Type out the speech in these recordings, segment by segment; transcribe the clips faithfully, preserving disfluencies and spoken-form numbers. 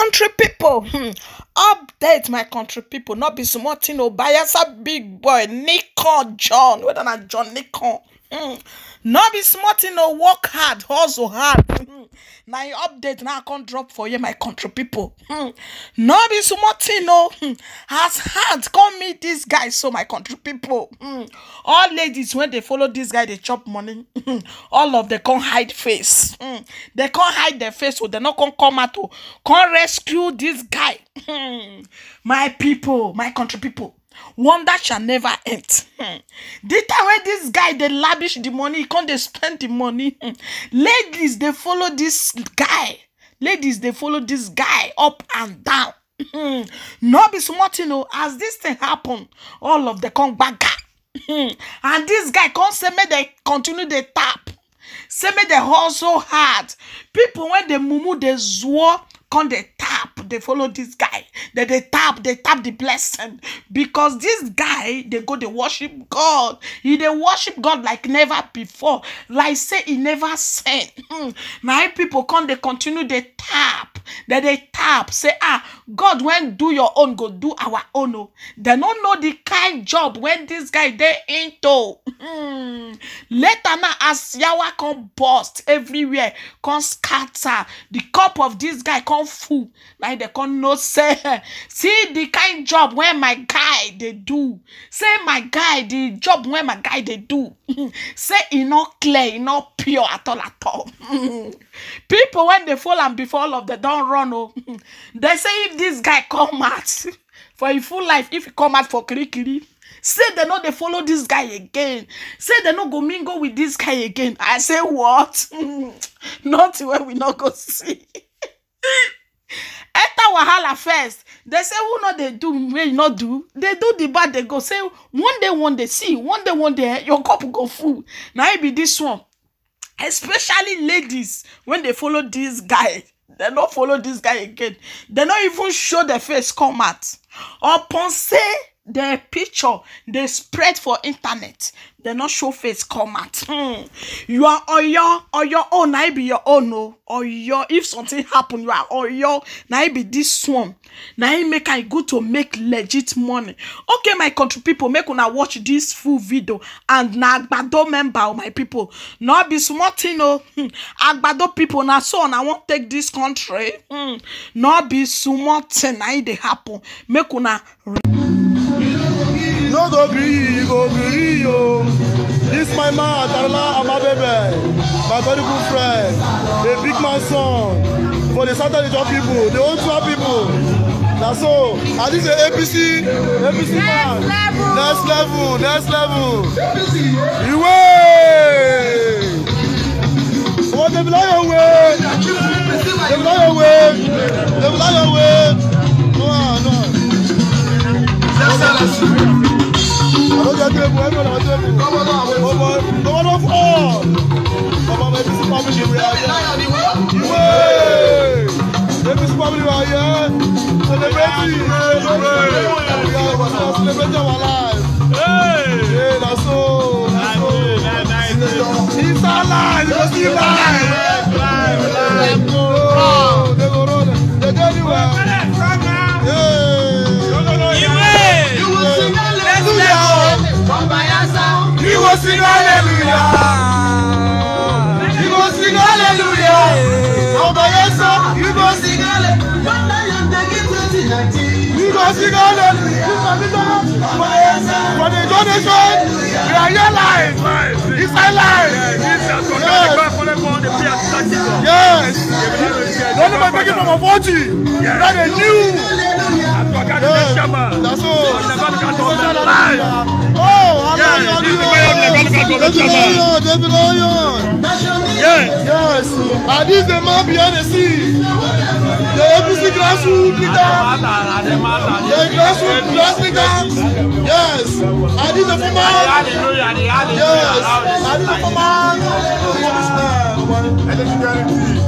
Country people, hmm, update my country people. Not be small thing, oh, Bayelsa big boy, Nikon John. Whether na John Nikon. Hmm. Not be small thing, oh, work hard, hustle hard. Hmm. Now your update now can drop for you, my country people. Hmm. Not be small thing, oh. Hmm. As hard come meet this guy, so my country people. Hmm. All ladies, when they follow this guy, they chop money. Hmm. All of them can't hide face. Hmm. They can't hide their face, so they not can come out to come rescue this guy. Hmm. My people, my country people, wonder shall never end. Hmm. The time when this guy they lavish the money, he can't they spend the money. Hmm. Ladies, they follow this guy. Ladies, they follow this guy up and down. Hmm. No be small thing, oh, as this thing happen, all of them come back. Hmm. And this guy come say make they continue they tap. Say make they hustle hard. People when they mumu they zwar, come they tap. They follow this guy. They they tap. They tap the blessing, because this guy they go they worship God. He they worship God like never before. Like say he never sent. Hmm. Now people come they continue they tap. They they tap. Say, ah, God when do your own, go do our own. Oh. They don't know the kind job when this guy they into. Hmm. Later now, as yawa come burst everywhere, come scatter. The cup of this guy come full. Like they come no say, see the kind job where my guy they do. Say my guy, the job where my guy they do. Say e not clear, e not pure at all at all. People when they fall and before all of them don't run. Oh. They say if this guy come out for a full life, if he come out for kirikiri, say they know they follow this guy again. Say they no go mingle with this guy again. I say what? Not where we not go see. Enter wahala first. They say who not they do, may not do. They do the bad, they go say one day, one day, see, one day, one day, eh, your cup go full. Now it be this one. Especially ladies, when they follow this guy, they not follow this guy again. They not even show their face come out. Upon say their picture they spread for internet, they not show face come out. Hmm. You are Oyo, Oyo own, I be your own, no. Oyo, if something happen, you are Oyo, now I be this one. Now I make I good to make legit money. Okay, my country people, make una watch this full video. And na Agbado member, oh, my people. No be small thing, oh. Hmm. Agbado people, na so I won't take this country. Hmm. No be small thing, na it dey happen. Make una No go gree, go gree, yo. This my man, Tarla Amabebe, my very good friend, a big man son. For the Southern Region people, the old Trump people. Now so, and this is A P C, A P C man. Next level, next level. Iwe! Oh, they blow your way. They blow your way. They blow your way. No, no. I don't get table. Everyone have table. Come on, come on, come on. Come on, my busy family. We are here. Iwe! A P C family, we are here. Celebrating. We are celebrating our life. Hey! Yeah, that's so. That's so. It's alive. It's alive. Live, live, live. Oh, they go run. They go anywhere. Yeah. You will sing hallelujah. You will sing hallelujah. You will sing hallelujah. You will sing hallelujah. You go see God. For the donation, we are here live. It's our live. Yes. Yes. Don't know my begging from a forty. Yes. That is new. Yes. That's all. Oh, hallelujah. Yes. Yes. And this the man behind the scene. The A P C grassroots leader. The grassroots grass leader. Yes. And this the former. Yes. And this the former.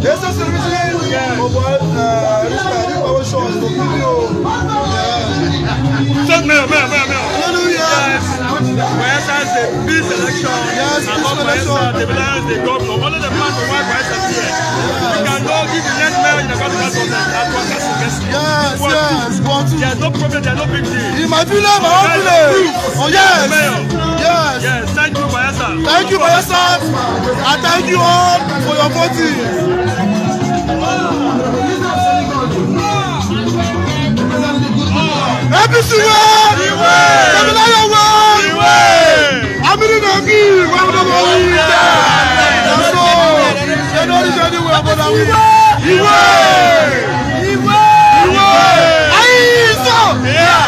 This is the reason. Oh boy. Uh, this is the power show. Yeah. Say, man, man, man, man. Hallelujah. Yes. Bayelsa is a peace election. Yes, and peace election. Bayelsa, the Bayelsa, the governor. Only the man who wants Bayelsa here. We can go give the next mayor in the government. That's what I suggest. Yes, yes, but there's no problem, there's no big deal. In my village, my own village. Oh, yes. Mayor. Yes. Yes, thank you, Bayelsa. Thank you, Bayelsa. And thank you all for your voting. A P C way! Iwe! Tẹ̀míláyọ̀ way! Iwe! Amiri na me, we no go win. That's all. They don't reach anywhere, but I win. Iwe! Iwe! Iwe! Ayi, so! Yeah!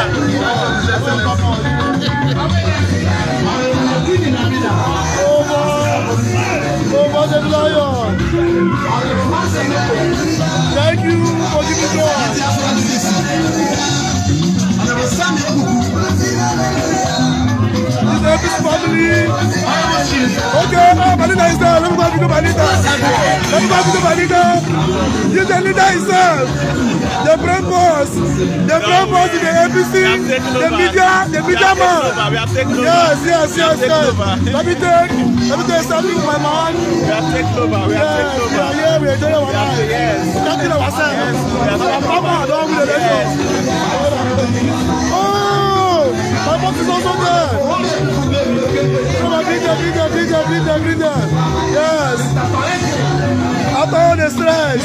Thank you for giving joy. This is this family. Okay, oh, Malita is there. Let me go and pick up Malita. Let me go and pick up Malita. This is the leader himself. The brain boss. The brain boss is the A P C. The media, the media man. Yes, yes, yes, yes. Let me take, let me take something with my man. We have taken over. We have taken over. Yeah, we enjoy our life. Yes. We can't kill ourselves. Yes. Our mama don't win the election. Oh, my boss is also there. Come on, greet them, greet them, greet them, greet them, greet them. Yes. After all the stress.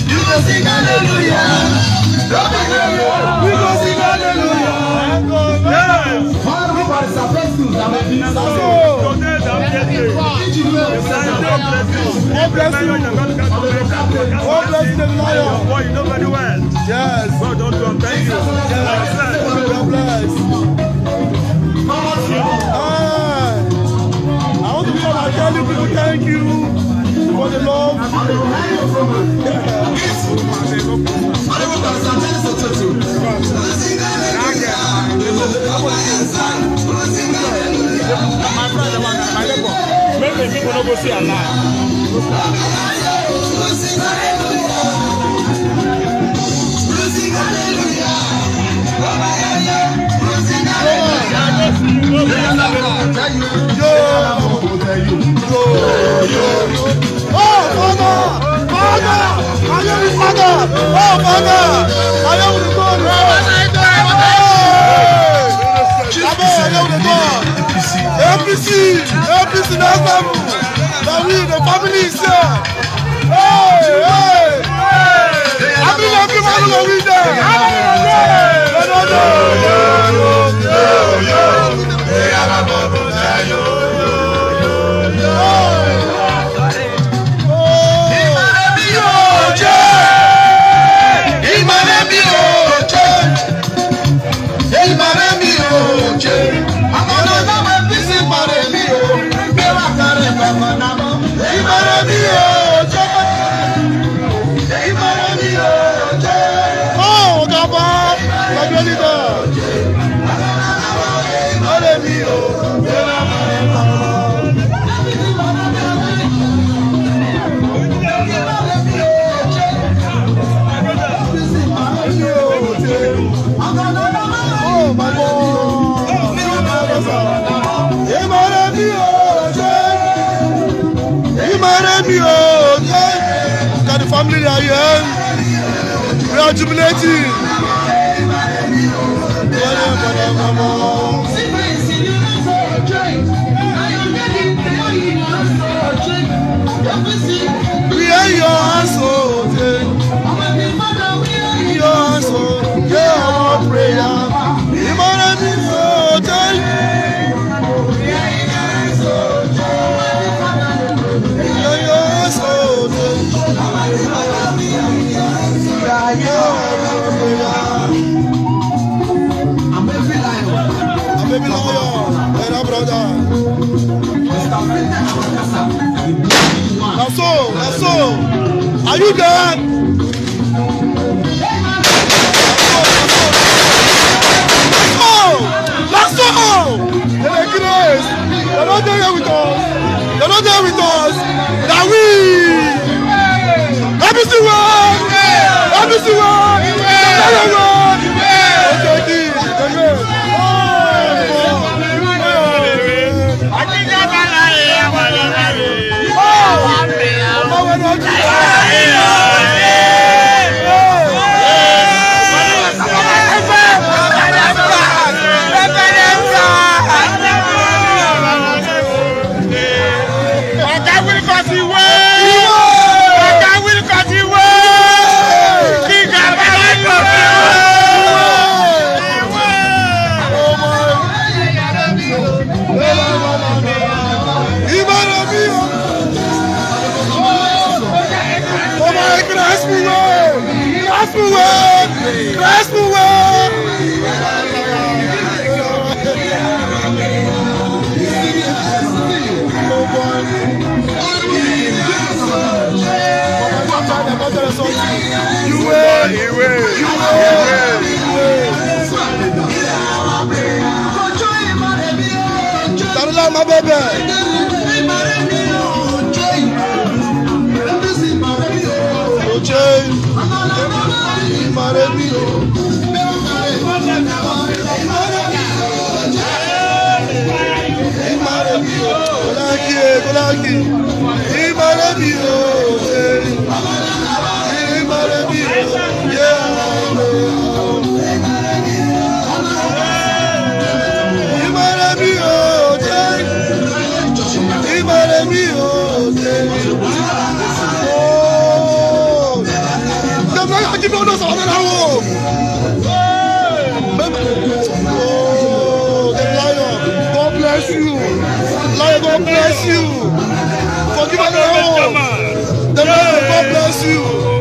You go sing hallelujah. We go sing hallelujah. Yes. Father, we are supposed to have a big sound. Today, I'm getting. God bless you. God bless you, the lion. Boy, you know very well. Yes. God don't do. Thank you. Yes. God bless. Ah, I want to come and tell you people thank you for the love. My brother, my neighbor, make the people no go see a lie. Oh, Father! Father! I am the Father! Oh, Father! I am the God! Hey! Abeg, I am the God! A P C! A P C na seven! Na we, the family is here! Hey, hey! Happy, happy, happy, happy day! No, no, no, no, no, no, no. Oh, Oga Bob, my brother. Oh my God. Imare mi o, yeah. Look at the family they are here. We are jubilating. We are your household, yeah. Your household, yeah, our prayer. Imare mi o, yeah. I'm every lion. I'm every lion. Hey, that brother. Na so, na so. Are you there? Oh, na so. They dey craze. They no dey here with us. They no dey with us. Na we. A P C one. A P C one. Nigeria one. Amen. Oh, oh, oh. Akíndélé, àwọn Christ will win. You win. You win. You win. Tarila, my baby. Oje, Imare mi o. Imare mi o. Kolaki, eh, Kolaki. Imare mi o. Oje. Imare mi o. Yeah. Imare mi o. Oje. Imare mi o. Oje. Oh. Dem no give us another one. Oh, the lion. God bless you. Lion, God bless you. Forgive another one. The lion, God bless you.